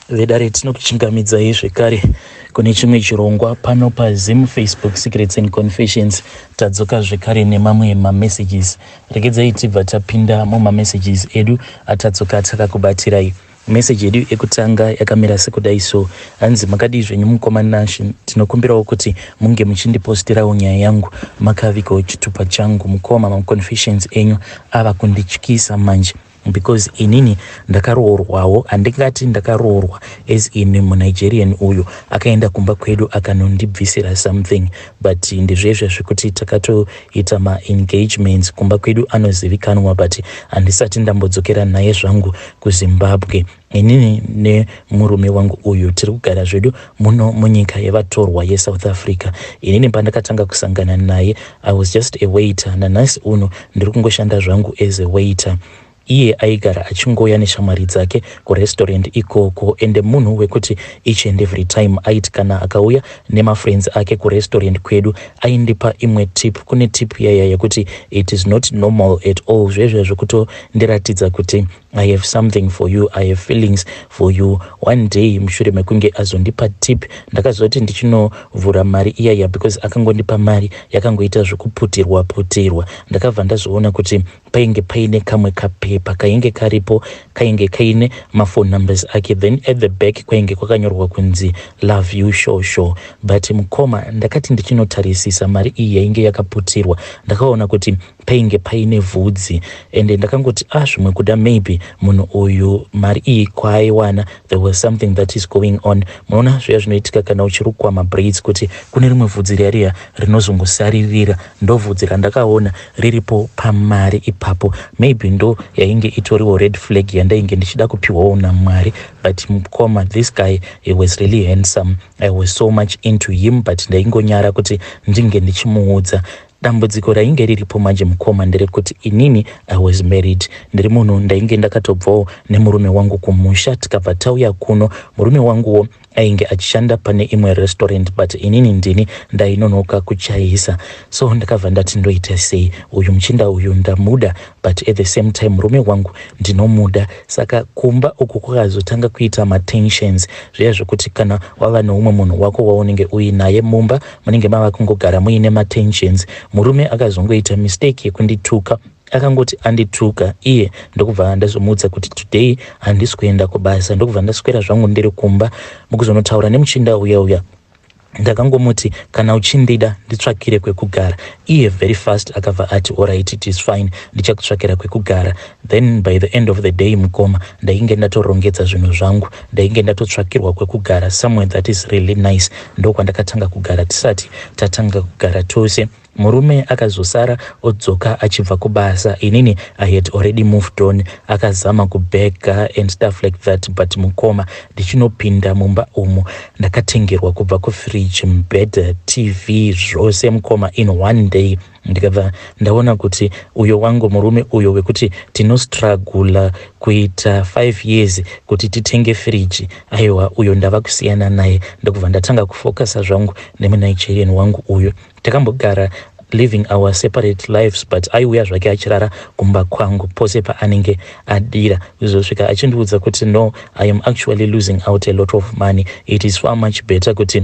Vedare, tinokuchingamidzai zvekare kune chimwe chirongwa pano paZim Facebook Secrets and Confessions. Tadzoka zvekare nemamwe mamessages. Regedzai tibva tapinda mumamessages edu atadzoka takakubatirai. Message yedu yekutanga yakamira sekudai so. Hanzi, "Makadii zvenyu mukoma Nash? Tinokumbirawo kuti munge muchindipostirawo nyaya yangu makavigawo chitupa changu. Mukoma, maconfessions enyu ava kundityisa manje because inini ndakaroorwawo. Handingati ndakaroorwa as in muNigerian uyu akaenda kumba kwedu akanondibvisira something, but ndizvezve zvekuti takatoita maengagements kumba kwedu, anozivikanwa, but handisati ndambodzokera naye zvangu kuZimbabwe. Inini nemurume wangu uyu tiri kugara zvedu muno munyika yevatorwa yeSouth Africa. Inini pandakatanga kusangana naye, I was just a waiter. Nanhasi uno ndiri kungoshanda zvangu as a waiter. Iye aigara achingoya neshamwari dzake kurestaurant ikoko, ende munhu wekuti each and every time aiti kana akauya nemafriends ake kurestaurant kwedu, aindipa imwe tip. Kune tip yaya yekuti it is not normal at all, zvezvo zvekutondiratidza kuti I have something for you, I have feelings for you. One day, mushure mekunge azondipa tip, ndakazoti ndichinovhura mari iyaya, because akangondipa mari yakangoita zvekuputirwa putirwa, ndakabva ndazoona kuti painge paine kamwe kapepa kainge karipo, kainge kaine maphone numbers ake. Then at the back kwainge kwakanyorwa kunzi, 'Love you, Shosho.' But mukoma, ndakati ndichinotarisisa mari iyi yainge yakaputirwa, ndakaona kuti painge paine vhudzi, ende ndakangoti, "Ah, zvimwe kuda maybe munhu uyu mari iyi kwaaiwana, there was something that is going on." Munoona zviya zvinoitika kana uchirukwa mabraids, kuti kune rimwe vhudzi riya riya rinozongosaririra. Ndo vhudzi randakaona riripo pamari ipapo. Maybe ndo yainge itoriwo red flag yandainge ndichida kupiwawo naMwari. But mukoma, this guy, he was really handsome. I was so much into him, but ndaingonyara kuti ndinge ndichimuudza. Dambudziko rainge riripo manje, mukoma, nderekuti inini I was married. Ndiri munhu ndainge ndakatobvawo nemurume wangu kumusha, tikabva tauya kuno. Murume wanguwo ainge achishanda pane imwe restaurant, but inini ndini ndainonoka kuchaisa. So ndakabva ndati, ndoita sei? Uyu muchinda uyu ndamuda, but at the same time murume wangu ndinomuda. Saka kumba uku kwakazotanga kuita matensions, zviya zvekuti kana wava neumwe munhu wako waunenge uinaye mumba, munenge mava kungogara muine matensions. Murume akazongoita mistake yekundituka. Akangoti andituka iye, ndokubva ndazomuudza kuti today handisi kuenda kubasa, ndokubva ndaswera zvangu ndiri kumba. Mukuzonotaura nemuchinda uya uya, ndakangomuti, "Kana uchindida, nditsvakire kwekugara." Iye very fast akabva ati, "Alright, it is fine, ndichakutsvakira kwekugara." Then by the end of the day, mukoma, ndainge ndatorongedza zvinhu zvangu, ndainge ndatotsvakirwa kwekugara somewhere that is really nice. Ndokwandakatanga kugara. Tisati tatanga kugara tose, murume akazosara odzoka achibva kubasa. Inini I had already moved on. Akazama kubhega and stuff like that, but mukoma, ndichinopinda mumba umu, ndakatengerwa kubva kufridge, mubhedha, TV, zvose, mukoma, in one day. Ndikabva ndaona kuti uyo wangu murume uyo wekuti tinostrugula kuita 5 years kuti titenge firiji, aiwa, uyo ndava kusiyana naye. Ndokubva ndatanga kufocusa zvangu nemuNigerian wangu uyo. Takambogara living our separate lives, but aiuya zvake achirara kumba kwangu pose paanenge adira, kuzosvika achindiudza kuti, "No, I am actually losing out a lot of money. It is far much better kuti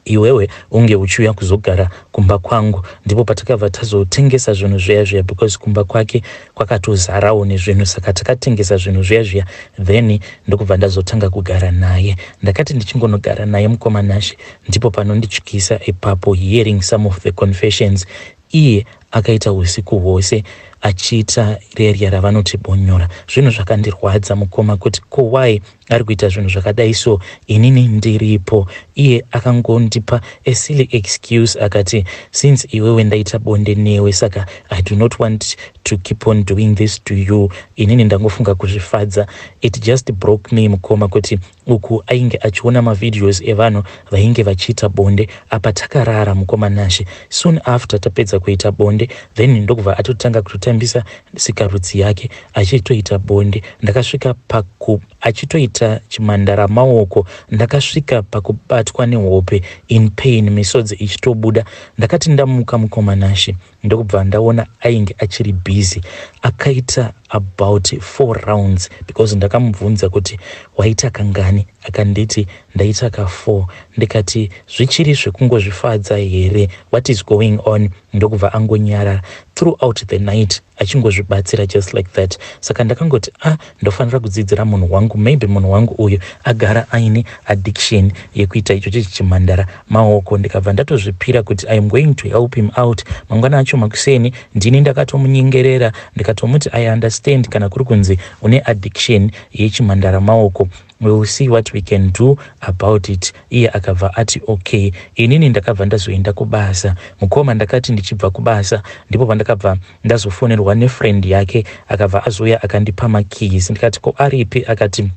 iwewe unge uchiuya kuzogara kumba kwangu." Ndipo patakabva tazotengesa zvinhu zviya zviya, because kumba kwake kwakatozarawo nezvinhu. Saka takatengesa zvinhu zviya zviya, then ndokubva ndazotanga kugara naye. Ndakati ndichingonogara naye, mukoma Nashe, ndipo panondityisa ipapo, hearing some of the confessions. Iye akaita usiku hwose achiita rerya ravanoti bonyora. Zvinhu zvakandirwadza, mukoma, kuti ko why ari kuita zvinhu zvakadai so inini ndiripo? Iye akangondipa a silly excuse, akati, "Since iwewe ndaita bonde newe, saka I do not want to keep on doing this to you. Inini ndangofunga kuzvifadza." It just broke me, mukoma, kuti uku ainge achiona mavideos evanhu vainge vachiita bonde apa takarara. Mukoma Nashe, soon after tapedza kuita bonde, then ndokubva atotanga kutotambisa sikarudzi yake achitoita bonde. Ndakasvika paku achitoita chimandara maoko, ndakasvika pakubatwa nehope in pain, misodzi ichitobuda. Ndakati ndamuka, mukoma Nashe, Ndokubva ndaona ainge achiri busy. Akaita about four rounds, because ndakamubvunza kuti waita kangani, akanditi ndaita ka4. Ndikati, "Zvichiri zvekungozvifadza here? What is going on?" Ndokubva angonyarara throughout the night, achingozvibatsira just like that. Saka ndakangoti, "Ah, ndofanira kudzidzira munhu wangu. Maybe munhu wangu uyu agara aine addiction yekuita icho chichi chimhandara maoko." Ndikabva ndatozvipira kuti I am going to help him out. Mangwana acho makuseni, ndini ndakatomunyengerera, ndikatomuti, "I understand kana kuri kunzi une addiction yechimhandara maoko. We will see what we can do about it." Iye akabva ati okay. Inini ndakabva ndazoenda kubasa, mukoma. Ndakati ndichibva kubasa, ndipo pandakabva ndazofonerwa nefriend yake. Akabva azouya akandipa makeys. Ndikati, "Ko aripi?" Akati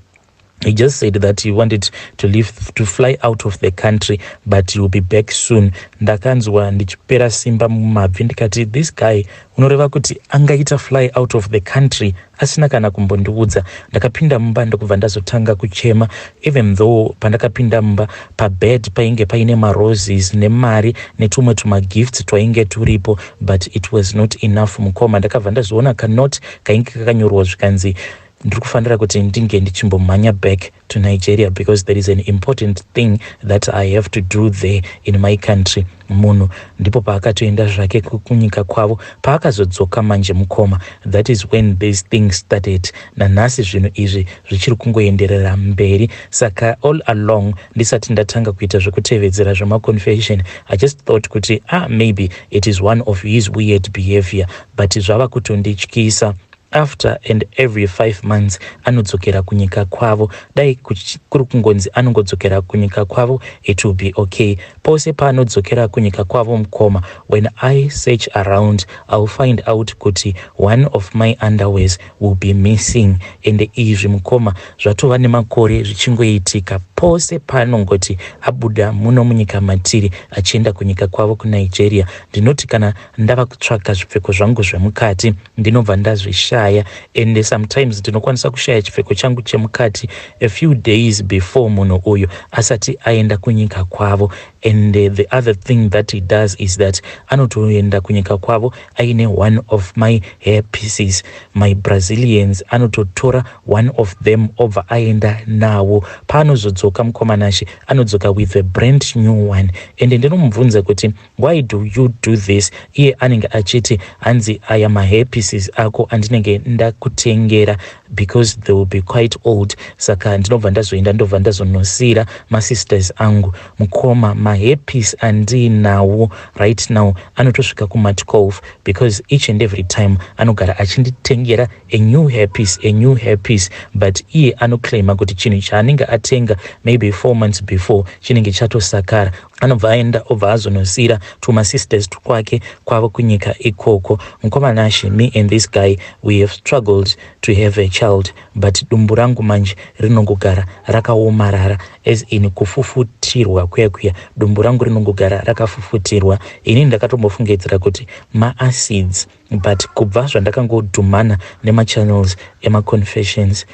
he just said that he wanted to leave, to fly out of the country, but he will be back soon. Ndakanzwa ndichipera simba mumabvi. Ndikati, "This guy, unoreva kuti angaita fly out of the country asina kana kumbondiudza?" Ndakapinda mumba, ndokubva ndazotanga kuchema, even though pandakapinda mumba, pabed painge paine maroses nemari netumwe tumagifts twainge turipo, but it was not enough, mukoma. Ndakabva ndazoona kanote kainge kakanyorwa, zvikanzi ndiri kufanira kuti ndinge ndichimbomhanya back to Nigeria because there is an important thing that I have to do there in my country. Munhu ndipo paakatoenda zvake kunyika kwavo. Paakazodzoka manje, mukoma, that is when these things started. Nanhasi zvinhu izvi zvichiri kungoenderera mberi. Saka all along, ndisati ndatanga kuita zvekutevedzera zvemaconfession, I just thought kuti, ah, maybe it is one of his weird behavior, but zvava kutondityisa. After and every 5 months anodzokera kunyika kwavo. Dai kuri kungonzi anongodzokera kunyika kwavo, it will be okay. Pose paanodzokera kunyika kwavo, mukoma, when I search around, I will find out kuti one of my underwears will be missing. Ende izvi, mukoma, zvatova nemakore zvichingoitika. Pose paanongoti abuda muno munyika matiri achienda kunyika kwavo kuNigeria, ndinoti kana ndava kutsvaka zvipfeko zvangu zvemukati, ndinobva ndazvishaya. Ende sometimes ndinokwanisa kushaya chipfeko changu chemukati a few days before munhu uyu asati aenda kunyika kwavo. And the other thing that he does is that anotoenda kunyika kwavo aine one of my hair pieces, my Brazilians. Anototora one of them, obva aenda nawo. Paanozodzoka, mukoma Nashe, anodzoka with a brand new one. And ndinomubvunza kuti, "Why do you do this?" Iye anenge achiti, hanzi, "Aya mahair pieces ako andinenge ndakutengera, because they will be quite old, saka ndinobva ndazoenda, ndobva ndazonosiyira masisters angu." Mukoma, mahairpiece andiinawo right now anotosvika kuma12, because each and every time anogara achinditengera a new hairpiece, a new hairpiece, but iye anoclaima kuti chinhu chaanenge atenga maybe 4 months before chinenge chatosakara. Anobva aenda, obva azonosiyira tumasisters twake kwavo kunyika ikoko. Mukoma Nashe, me and this guy, we have struggled to have a child, but dumbu rangu manje rinongogara rakaomarara, as in kufufutirwa kuya kuya. Dumbu rangu rinongogara rakafufutirwa. Inini ndakatombofungidzira kuti maacids, but kubva zvandakangodhumana nemachannels emaconfessions,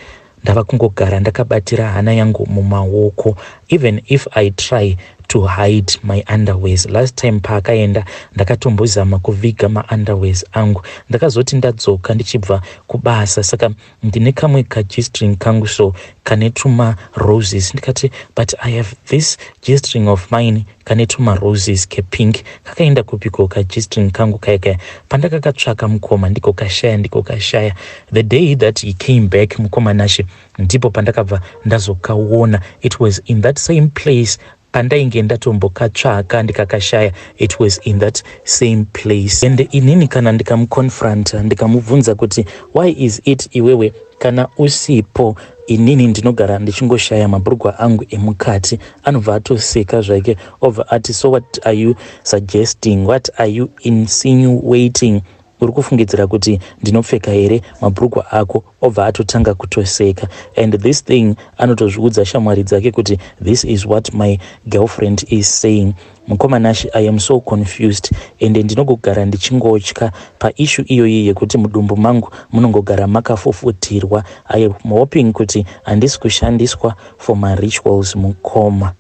ndava kungogara ndakabatira hana yangu mumaoko. Even if I try to hide my underwears, last time paakaenda, ndakatombozama kuviga maunderwears angu. Ndakazoti ndadzoka ndichibva kubasa, saka ndine kamwe kagstring kangu so kane tuma roses. Ndikati, "But I have this G-string of mine kane tuma roses kepink. Kakaenda kupiko kagstring kangu kaya kaya?" Pandakakatsvaka, mukoma, ndiko kashaya, ndiko kashaya. The day that he came back, mukoma Nashe, ndipo pandakabva ndazokaona. It was in that same place pandainge ndatombokatsvaka ndikakashaya. It was in that same place. And inini kana ndikamuconfronta, ndikamubvunza kuti, "Why is it iwewe kana usipo, inini ndinogara ndichingoshaya mabhurugwa angu emukati?" Anobva atoseka zvake, obva ati, "So what are you suggesting? What are you insinuating? Uri kufungidzira kuti ndinopfeka here mabhurugwa ako?" Obva atotanga kutoseka. And this thing anotozviudza shamwari dzake kuti, "This is what my girlfriend is saying." Mukoma Nashe, I am so confused, ende ndinogogara ndichingotya paissue iyoyi yekuti mudumbu mangu munongogara makafufutirwa. I am hoping kuti handisi kushandiswa for marituals, mukoma.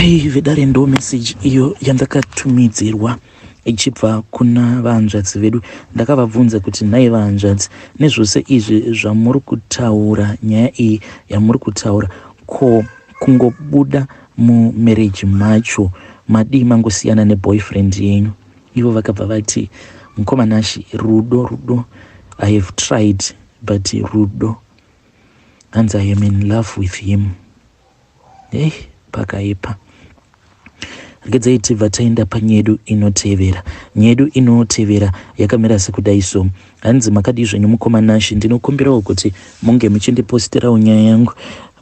Hei vedare, ndo message iyo yandakatumidzirwa ichibva kuna vahanzvadzi vedu. Ndakavabvunza kuti, "Nhai vahanzvadzi, nezvose izvi zvamuri kutaura, nyaya iyi yamuri kutaura, ko kungobuda mumarriage macho madii mangosiyana neboyfriend yenyu?" Ivo vakabva vati, "Mukoma Nashi, rudo, rudo, I have tried, but rudo." Hanzi, "I am in love with him." Hei, pakaipa. Regedzai tibva taenda panyedu inotevera. Nyedu inotevera yakamira sekudai so. Hanzi, "Makadii zvenyu mukoma Nashi? Ndinokumbirawo kuti munge muchindipostirawo nyaya yangu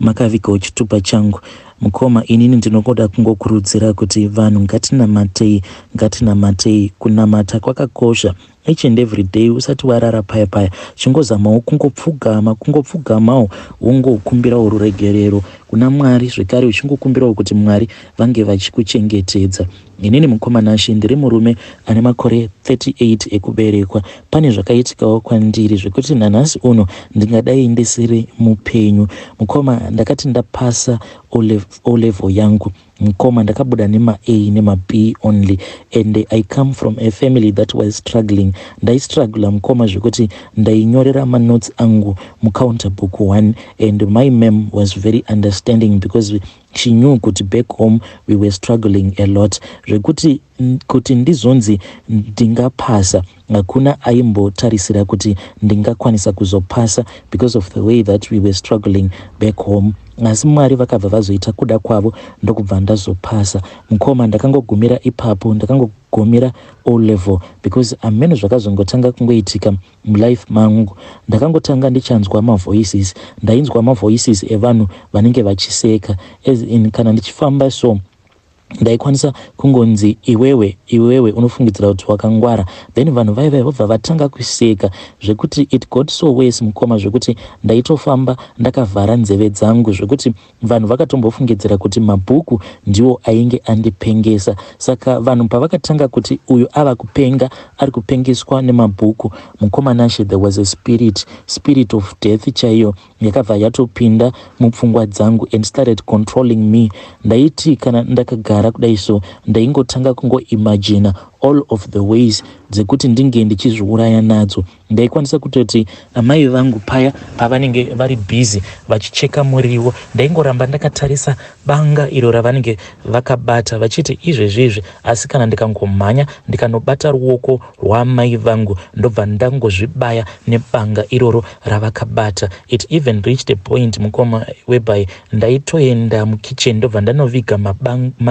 makavigawo chitupa changu. Mukoma, inini ndinogoda kungokurudzira kuti vanhu ngatinamatei, ngatinamatei. Kunamata kwakakosha. Each and every day usati warara paya paya, chingozamawo kungopfugama, kungopfugamawo, wongokumbirawo ruregerero kuna Mwari, zvekare uchingokumbirawo kuti Mwari vange vachikuchengetedza. Inini mukoma Nashi, ndiri murume ane makore 38 ekuberekwa. Pane zvakaitikawo kwandiri zvekuti nanhasi uno ndingadai ndisiri mupenyu. Mukoma, ndakati ndapasa O level yangu, mukoma, ndakabuda nema-A nema-B only, and I come from a family that was struggling. Ndaistrugla mukoma, zvekuti ndainyorera manotes angu mucounter book one, and my mam was very understanding because she knew kuti back home we were struggling a lot, zvekuti kuti ndizonzi ndingapasa, hakuna aimbotarisira kuti ndingakwanisa kuzopasa because of the way that we were struggling back home. Asi Mwari vakabva vazoita kuda kwavo, ndokubva ndazopasa. Mukoma, ndakangogumira ipapo, ndakangogumira O level, because amene zvakazongotanga kungoitika mulife mangu, ndakangotanga ndichanzwa mavoices. Ndainzwa mavoices evanhu vanenge vachiseka, as in kana ndichifamba so, ndaikwanisa kungonzi, 'Iwewe, iwewe unofungidzira kuti wakangwara.' Then vanhu vaivai vobva vatanga kuseka, zvekuti it got so worse mukoma, zvekuti ndaitofamba ndakavhara nzeve dzangu, zvekuti vanhu vakatombofungidzira kuti mabhuku ndiwo ainge andipengesa. Saka vanhu pavakatanga kuti uyu ava kupenga, ari kupengeswa nemabhuku, mukoma Nashe, there was a spirit, spirit of death chaiyo, yakabva yatopinda mupfungwa dzangu and started controlling me. Ndaiti kana ndakagara kudai so, ndaingotanga kungoimagina all of the ways dzekuti ndinge ndichizviuraya nadzo. Ndaikwanisa kutoti amai vangu paya pavanenge vari busy vachicheka muriwo, ndaingoramba ndakatarisa banga iro ravanenge vakabata, vachiti izvezvizvi, asi kana ndikangomhanya ndikanobata ruoko rwamai vangu, ndobva ndangozvibaya nebanga iroro ravakabata. It even reached a point mukoma, whereby ndaitoenda mukitchen, ndobva ndanoviga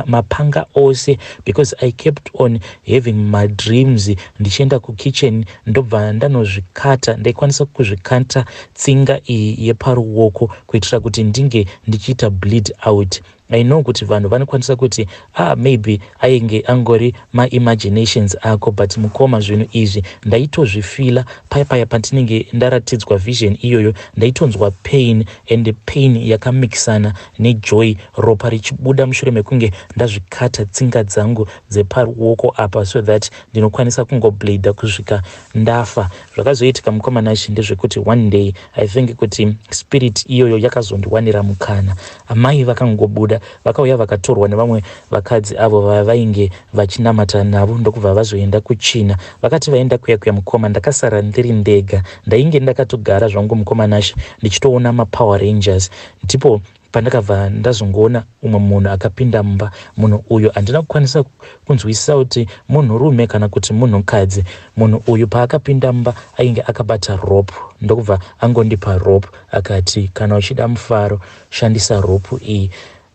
mapanga ose, because I kept on having madreams ndichienda kukitchen, ndobva ndanozvikata. Ndaikwanisa kuzvikata tsinga iyi yeparuoko kuitira kuti ndinge ndichiita bleed out. I know kuti vanhu vanokwanisa kuti, 'Ah, maybe ainge angori maimaginations ako,' but mukoma, zvinhu izvi ndaitozvifila. Paya paya pandinenge ndaratidzwa vision iyoyo, ndaitonzwa pain, and pain yakamikisana nejoy, ropa richibuda mushure mekunge ndazvikata tsinga dzangu dzeparuoko apa, so that ndinokwanisa kungobleeda kusvika ndafa. Zvakazoitika mukoma Nashi ndezvekuti one day, I think kuti spirit iyoyo yakazondiwanira mukana. Amai vakangobuda, vakauya vakatorwa nevamwe vakadzi avo vavainge vachinamata navo, ndokubva vazoenda kuchina. Vakati vaenda kuya kuya, mukoma, ndakasara ndiri ndega. Ndainge ndakatogara zvangu mukoma Nashi, ndichitoona maPower Rangers. Ndipo pandakabva ndazongoona umwe munhu akapinda mumba. Munhu uyu handina kukwanisa kunzwisisa kuti munhurume kana kuti munhukadzi. Munhu uyu paakapinda mumba, ainge akabata rope, ndokubva angondipa rope, akati, 'Kana uchida mufaro, shandisa rope iyi.'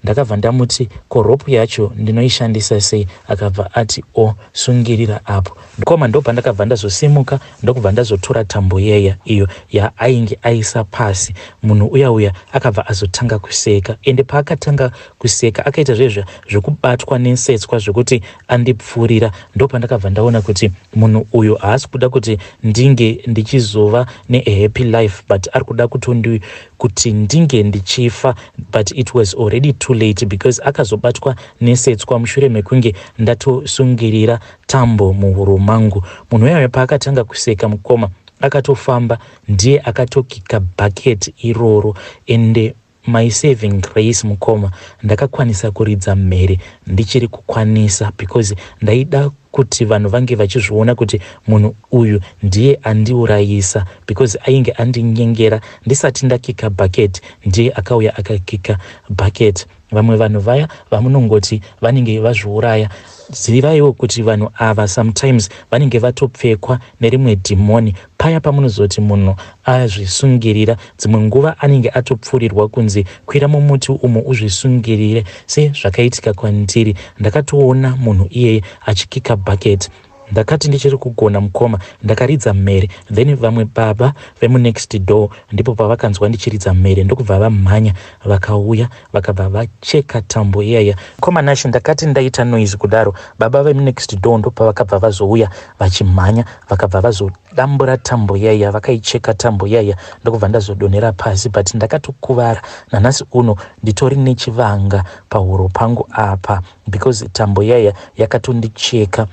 Ndakabva ndamuti, 'Ko rope yacho ndinoishandisa sei?' Akabva ati, 'O, sungirira apo.' Koma ndopandakabva ndazosimuka, ndokubva ndazotora tambo yeya iyo yaainge aisa pasi. Munhu uya uya akabva azotanga kuseka, ende paakatanga kuseka, akaita zvezvo zvekubatwa nesetswa, zvekuti andipfuurira. Ndopandakabva ndaona kuti munhu uyu haasi kuda kuti ndinge ndichizova neahappy life, but ari kuda kutondi kuti ndinge ndichifa. But it was already too late, because akazobatwa nesetswa mushure mekunge ndatosungirira tambo muhuro mangu. Munhu uyayo paakatanga kuseka mukoma, akatofamba ndiye akatokika bhaketi iroro, ende My saving grace mukoma, ndakakwanisa kuridza mhere, ndichiri kukwanisa, because ndaida kuti vanhu vange vachizviona kuti munhu uyu ndiye andiurayisa, because ainge andinyengera ndisati ndakika bucket. Ndiye akauya akakika bucket. Vamwe vanhu vaya vamunongoti vanenge vazviuraya, zivaiwo kuti vanhu ava sometimes vanenge vatopfekwa nerimwe dhimoni. Paya pamunozoti munhu azvisungirira, dzimwe nguva anenge atopfuurirwa kunzi, "Kwira mumuti umo uzvisungirire," sezvakaitika kwandiri. Ndakatoona munhu iyeye achikika bucket. Ndakati ndichiri kugona, mukoma, ndakaridza mhere. Then vamwe baba vemunext door ndipo pavakanzwa ndichiridza mhere, ndokubva vamhanya vakauya, vakabva vacheka tambo iyaya. Mukoma Nashe, ndakati ndaita noise kudaro, baba vemunext door ndopavakabva vazouya vachimhanya, vakabva vazodambura tambo iyaya, vakaicheka tambo iyaya, ndokubva ndazodonhera pasi. But ndakatokuvara. Nanhasi uno nditori nechivanga pahuro pangu apa, because tambo iyaya yakatondicheka.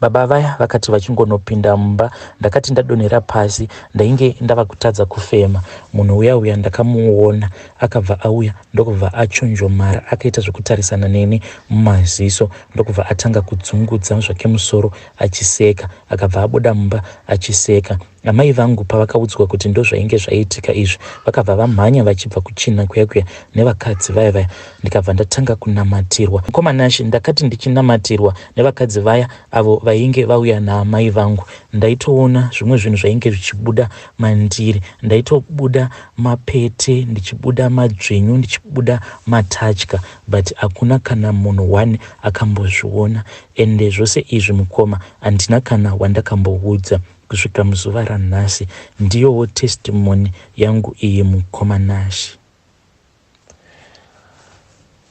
Baba vaya vakati vachingonopinda mumba, ndakati ndadonhera pasi, ndainge ndava kutadza kufema. Munhu uya uya ndakamuona, akabva auya, ndokubva achonjomara, akaita zvekutarisana neni mumaziso, ndokubva atanga kudzungudza zvake musoro achiseka. Akabva abuda mumba achiseka. Amai vangu pavakaudzwa kuti ndozvainge zvaitika izvi, vakabva vamhanya vachibva kuchina kuya kuya nevakadzi vaya vaya. Ndikabva ndatanga kunamatirwa. Mukoma Nashe, ndakati ndichinamatirwa nevakadzi vaya avo vainge vauya naamai vangu, ndaitoona zvimwe zvinhu zvainge zvichibuda mandiri. Ndaitobuda mapete, ndichibuda madzvinyu, ndichibuda matatya, but hakuna kana munhu one akambozviona. Ende zvose izvi, mukoma, handina kana wandakamboudza kusvika muzuva ranhasi. Ndiyowo testimony yangu iyi, mukoma Nashe.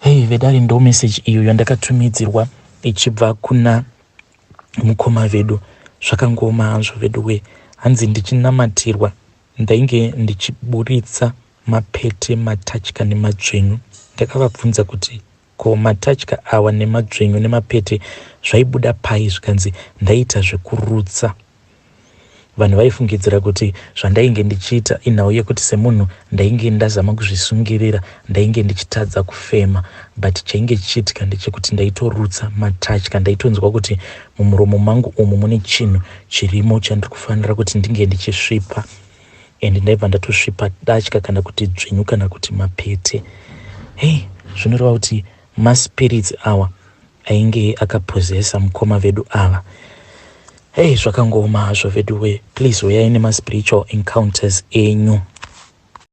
Hei vedare, ndo message iyo yandakatumidzirwa ichibva kuna mukoma vedu. Zvakangoma hazvo vedu we. Hanzi ndichinamatirwa ndainge ndichiburitsa mapete, matatya nemadzvinyu. Ndakavabvunza kuti ko matatya awa nemadzvinyu nemapete zvaibuda pai? Zvikanzi ndaita zvekurutsa. Vanhu vaifungidzira kuti zvandainge ndichiita inhau yekuti semunhu ndainge ndazama kuzvisungirira, ndainge ndichitadza kufema, but chainge chichiitika ndechekuti ndaitorutsa matatya. Ndaitonzwa kuti mumuromo mangu umu mune chinhu chirimo chandiri kufanira kuti ndinge ndichisvipa, and ndaibva ndatosvipa datya kana kuti dzvinyu kana kuti mapete. Hei, zvinoreva kuti maspirits awa ainge akapozesa mukoma vedu ava. Hei, zvakangooma hazvo vedu we. Please, uyai nemaspiritual encounters enyu.